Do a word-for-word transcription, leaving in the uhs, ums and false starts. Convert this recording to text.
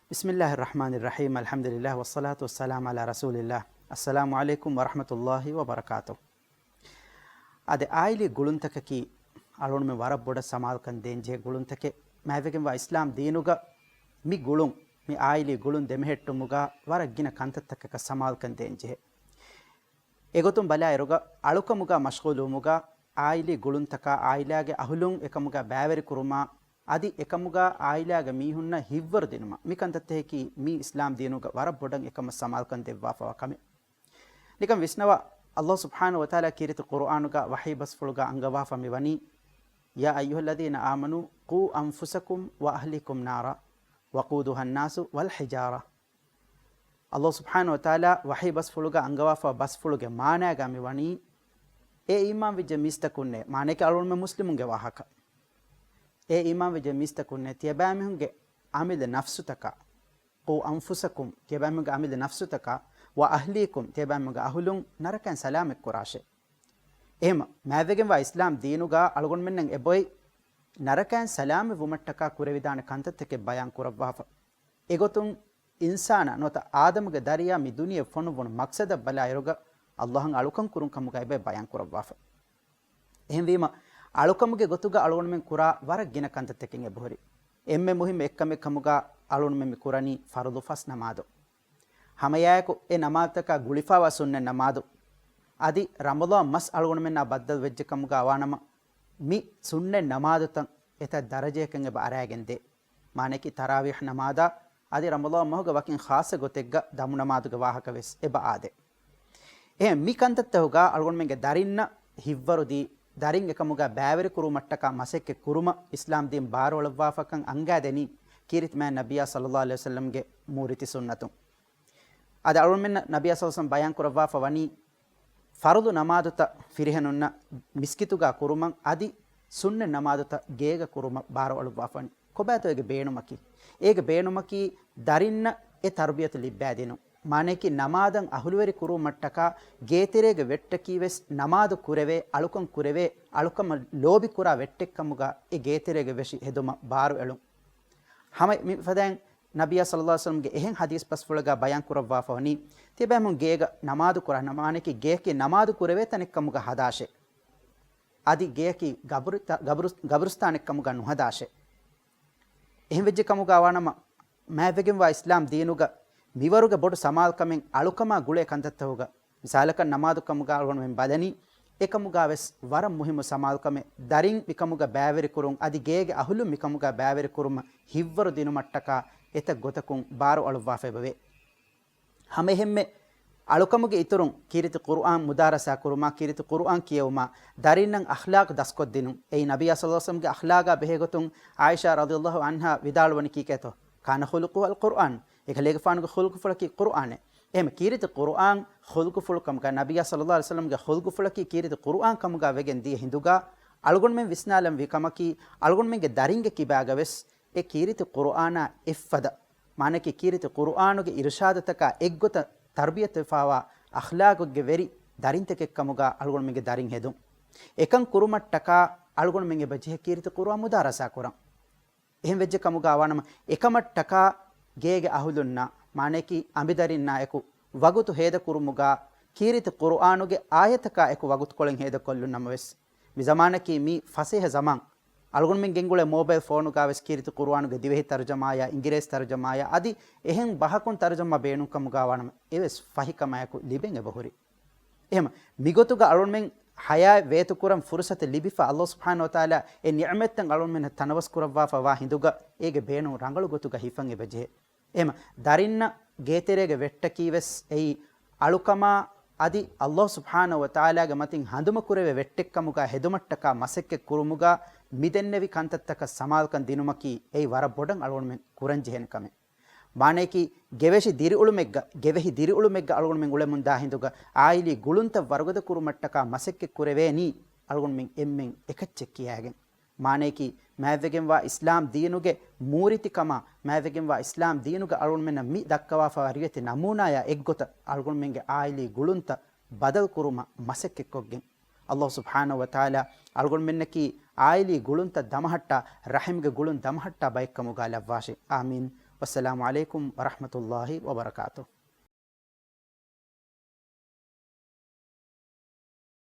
بسم الله الرحمن الرحيم. الحمد لله والصلاة والسلام على رسول الله. السلام عليكم ورحمة الله وبركاته. އާދެ، އާއިލީ ގުޅުންތަކަކީ އަޅުގަނޑުމެން ވަރަށް ބޮޑަށް ސަމާލުކަން ދޭންޖެހޭ ގުޅުންތަކެއް. މާތްވެގެންވާ އިސްލާމް ދީނުގަ މި ގުޅުން، މި އާއިލީ ގުޅުން ދެމެހެއްޓުމުގަ ވަރަށް ގިނަ ކަންތައްތަކަކަށް ސަމާލުކަން ދޭންޖެހޭ. އެގޮތުން ބަލާއިރުގަ، އަޅުކަމުގަ މަޝްޣޫލުވުމުގަ، އާއިލީ ގުޅުންތަކާ އާއިލާގެ އަހުލުން އެކަމުގަ ބައިވެރިކުރުމާ، އަދި އެކަމުގަ އާއިލާގެ މީހުންނަށް ހިތްވަރު ދިނުމަށް، މި ކަންތައްތަކަކީ މީ އިސްލާމް ދީނުގަ ވަރަށް ބޮޑަށް އެކަމަށް ސަމާލުކަން ދެއްވާފަވާ ކަމެއް. ނިކަން ވިސްނަވާ، ﷲ ސުބްޙާނަހޫ ވަތަޢާލާ ކީރިތި ޤުރުއާނުގަ ވަޙީ ބަސްފުޅުގަ އަންގަވާފަ މިވަނީ، يا أيها الذين آمنوا قوا أنفسكم وأهليكم نارا وقودها الناس والحجارة. ﷲ ސުބްޙާނަހޫ ވަތަޢާލާ ވަޙީ ބަސްފުޅުގަ އަންގަވާފަ ބަސްފުޅުގެ މާނާގަ މިވަނީ، އޭ އީމާންވެއްޖެ މީސްތަކުންނޭ، މާނައަކީ އަޅުގަނޑުމެން މުސްލިމުންގެ ވާހަކަ. އޭ އީމާންވެއްޖެ މީސްތަކުންނޭ، ތިޔަބައިމީހުންގެ އަމިއްލަ ނަފްސުތަކާ، قوا أنفسكم، ތިޔަބައިމީހުންގެ އަމިއްލަ ނަފްސުތަކާ، وأهليكم، ތިޔަބައިމީހުންގެ އަހުލުން ނަރަކައިން ސަލާމަތް ކުރާށޭ. އެހެން މާތްވެގެންވާ އިސްލާމް ދީނުގަ އަޅުގަނޑުމެންނަށް އެބޮތް ނަރަކައިން ސަލާމަތް ވުމަށްޓަކާ ކުރެވިދާނެ ކަންތައްތަކެއް ބަޔާން ކުރައްވާފަ. އެގޮތުން އިންސާނާ ނުވަތަ އާދަމުގެ ދަރިޔާ މި ދުނިޔެ ފޮނުއްވުނު މަޤްޞަދަށް ބަލާއިރުގަ، ﷲ އަށް އަޅުކަން ކުރުން ކަމުގަ އެބަ ބަޔާން ކުރައްވާފަ. އެހެންވީމަ، އަޅުކަމުގެ ގޮތުގަ އަޅުގަނޑުމެން ކުރާ ވަރަށް ގިނަ ކަންތައްތަކެއް އެބަހުރި. އެންމެ މުހިއްމު އެއްކަމެއް ކަމުގަ އަޅުގަނޑުމެން މި ކުރަނީ ފަރުޟު ފަސް ނަމާދު. ހަމައެއާއެކު އެ ނަމާދުތަކާ ގުޅިފައިވާ ސުންނަތް ނަމާދު. އަދި ރަމަޟާން މަސް އަޅުގަނޑުމެންނާ ބައްދަލު ވެއްޖެ ކަމުގަ ވާނަމަ، މި ސުންނަތް ނަމާދުތައް އެތައް ދަރަޖަޔަކަށް އެބަ އަރައިގެން ދޭ. މާނައަކީ ތަރާވީޙް ނަމާދާ، އަދި ރަމަޟާން މަހުގެ ވަކިން ޚާއްޞަ ގޮތެއްގަ ދަމު ނަމާދުގެ ވާހަކަ ވެސް އެބަ އާދޭ. އެހެން މި ކަންތައްތަކުގަ އަޅުގަނޑުމެންގެ ދަރިންނަށް ހިތްވަރުދީ، ދަރިން އެކަމުގަ ބައިވެރިކުރުމަށްޓަކާ މަސައްކަތް ކުރުމަށް އިސްލާމް ދީން ބާރުއަޅުއްވާފަކަން އަންގާދެނީ ކީރިތި މާތް ނަބިއްޔާ ޞައްލައްލާހު ޢަލައިހި ވަސައްލަމްގެ މޫރިތި ސުންނަތުން. އަދި އަޅުގަނޑުމެންނަށް ނަބިއްޔާ ޞައްލައްލާހު ޢަލައިހި ވަސައްލަމް ބަޔާން ކުރައްވާފަ ވަނީ، ފަރުޟު ނަމާދުތައް ފިރިހެނުންނަށް މިސްކިތުގަ ކުރުމަށް އަދި ސުންނަތް ނަމާދުތައް ގޭގަ ކުރުމަށް ބާރުއަޅުއްވާފަ ވަނީ. ކޮބާތޯ އޭގެ ބޭނުމަކީ؟ އޭގެ ބޭނުމަކީ ދަރިންނަށް އެ ތަރުބިޔަތު ލިއްބައިދިނުން. މާނައަކީ ނަމާދަށް އަހުލުވެރި ކުރުވުމަށްޓަކާ ގޭތެރޭގަ ވެއްޓަކީވެސް ނަމާދު ކުރެވޭ، އަޅުކަން ކުރެވޭ، އަޅުކަމަށް ލޯބިކުރާ ވެއްޓެއްކަމުގަ އެ ގޭތެރޭގެ ވެށި ހެދުމަށް ބާރުއެޅުން. ހަމަ މިފަދައިން ނަބިއްޔާ ޞައްލައްލާހު ޢަލައިހި ވަސައްލަމްގެ އެހެން ޙަދީޘް ބަސްފުޅެއްގަ ބަޔާން ކުރައްވާފަ ވަނީ، ތިޔަބައިމީހުން ގޭގަ ނަމާދު ކުރާ، މާނައަކީ ގެޔަކީ ނަމާދު ކުރެވޭ ތަނެއްކަމުގަ ހަދާށޭ. އަދި ގެޔަކީ ގަބުރުތަ، ގަބުރު، ގަބުރުސްތާނެއްކަމުގަ ނުހަދާށޭ. އެހެންވެއްޖެ ކަމުގަ ވާނަމަ، މާތްވެގެންވާ އިސްލާމް ދީނުގަ މިވަރުގެ ބޮޑު ސަމާލުކަމެއް އަޅުކަމާ ގުޅޭ ކަންތައްތަކުގަ، މިސާލަކަށް ނަމާދު ކަމުގަ އަޅުގަނޑުމެން ބަލަނީ، އެކަމުގަވެސް ވަރަށް މުހިއްމު ސަމާލުކަމެއް، ދަރިން މިކަމުގަ ބައިވެރިކުރުން، އަދި ގޭގެ އަހުލުން މިކަމުގަ ބައިވެރިކުރުމަށް ހިތްވަރު ދިނުމަށްޓަކާ އެތައް ގޮތަކުން ބާރު އަޅުއްވާފަ އެބަވޭ. ހަމައެހެންމެ އަޅުކަމުގެ އިތުރުން ކީރިތި ޤުރުއާން މުދާރަސާ ކުރުމާ، ކީރިތި ޤުރުއާން ކިޔެވުމާ، ދަރިންނަށް އަޚްލާޤް ދަސްކޮށްދިނުން. އެއީ ނަބިއްޔާ ޞައްލައްލާހު ޢަލައިހި ވަސައްލަމްގެ އަޚްލާޤާ ބެހޭގޮތުން ޢާއިޝާ ރަޟިޔައްލާހު ޢަންހާ ވިދާޅުވަނީ ކީކޭތޯ؟ كان خلقه القرآن. އެކަލޭގެފާނުގެ ޚުލްޤުފުޅަކީ ޤުރުއާނޭ. އެހެން ކީރިތި ޤުރުއާން ޚުލްޤުފުޅު ކަމުގަ، ނަބިއްޔާ ޞައްލައްލާހު ޢަލައިހި ވަސައްލަމްގެ ޚުލްޤުފުޅަކީ ކީރިތި ޤުރުއާން ކަމުގަ ވެގެން ދިޔަ ހިނދުގަ، އަޅުގަނޑުމެން ވިސްނާލަންވީ ކަމަކީ، އަޅުގަނޑުމެންގެ ދަރިންގެ ކިބާގަވެސް އެ ކީރިތި ޤުރުއާނާ އެއްފަދަ، މާނައަކީ ކީރިތި ޤުރުއާނުގެ އިރުޝާދުތަކާ އެއްގޮތަށް ތަރުބިޔަތުވެފައިވާ އަޚްލާޤުގެ ވެރި ދަރިންތަކެއްކަމުގަ އަޅުގަނޑުމެންގެ ދަރިން ހެދުން. އެކަން ކުރުމަށްޓަކާ އަޅުގަނޑުމެން އެބަޖެހޭ ކީރިތި ޤުރުއާން މުދާރަސާ ކުރަން. އެހެން ވެއްޖެ ކަމުގަ ވާނަމަ، އެކަމަށްޓަކާ ގޭގެ އަހުލުންނާ، މާނައަކީ އަނބިދަރިންނާ އެކު ވަގުތު ހޭދަކުރުމުގަ ކީރިތި ޤުރުއާނުގެ އާޔަތަކާ އެކު ވަގުތުކޮޅެއް ހޭދަކޮށްލުން ނަމަވެސް، މި ޒަމާނަކީ މީ ފަސޭހަ ޒަމާން. އަޅުގަނޑުމެން ގެންގުޅޭ މޯބައިލް ފޯނުގަވެސް ކީރިތި ޤުރުއާނުގެ ދިވެހި ތަރުޖަމާޔާ، އިނގިރޭސި ތަރުޖަމާޔާ އަދި އެހެން ބަހަކުން ތަރުޖަމާ ބޭނުންކަމުގަ ވާނަމަ، އެވެސް ފަހިކަމާއެކު ލިބެން އެބަހުރި. އެހެމަ، މިގޮތުގަ އަޅުގަނޑުމެން ޙަޔާތް ވޭތުކުރަން ފުރުޞަތު ލިބިފަ، ﷲ ސުބްޙާނަހޫ ވަތަޢާލާ އެ ނިޢުމަތްތައް އަޅުގަނޑުމެންނަށް ތަނަވަސް ކުރައްވާފަ ވާ ހިނދުގަ، އޭގެ ބޭނުން ރަނގަޅު ގޮތުގަ ހިފަން އެބަޖެހޭ. އެހެމަ، ދަރިންނަށް ގޭތެރޭގެ ވެއްޓަކީވެސް އެއީ އަޅުކަމާ އަދި ﷲ ސުބްޙާނަހޫ ވަތަޢާލާގެ މަތިން ހަނދުމަކުރެވޭ ވެއްޓެއްކަމުގަ ހެދުމަށްޓަކާ މަސައްކަތް ކުރުމުގަ މިދެންނެވި ކަންތައްތަކަށް ސަމާލުކަން ދިނުމަކީ އެއީ ވަރަށް ބޮޑަށް އަޅުގަނޑުމެން ކުރަންޖެހޭނެ ކަމެއް. މާނައަކީ، ގެވެށި ދިރިއުޅުމެއްގަ، ގެވެހި ދިރިއުޅުމެއްގަ އަޅުގަނޑުމެން އުޅެމުންދާ ހިނދުގަ، އާއިލީ ގުޅުންތައް ވަރުގަދަ ކުރުމަށްޓަކާ މަސައްކަތް ކުރެވޭނީ، އަޅުގަނޑުމެން އެންމެން އެކައްޗެއް ކިޔާގެން. މާނައަކީ، މާތްވެގެންވާ އިސްލާމް ދީނުގެ މޫރިތިކަމާ، މާތްވެގެންވާ އިސްލާމް ދީނުގަ އަޅުގަނޑުމެންނަށް މި ދައްކަވާފަ ރިވެތި ނަމޫނާޔާ އެއްގޮތަށް، އަޅުގަނޑުމެންގެ އާއިލީ ގުޅުންތައް ބަދަލު ކުރުމަށް މަސައްކަތްކޮށްގެން. ﷲ ސުބްޙާނަހޫ ވަތަޢާލާ އަޅުގަނޑުމެންނަކީ އާއިލީ ގުޅުންތައް ދަމަހައްޓާ، ރަޙިމްގެ ގުޅުން ދަމަހައްޓާ ބައެއްކަމުގަ ލައްވާށި. އާމީން. ވައްސަލާމު ޢަލައިކުމް ވަރަޙްމަތުﷲި ވަބަރަކާތުހު.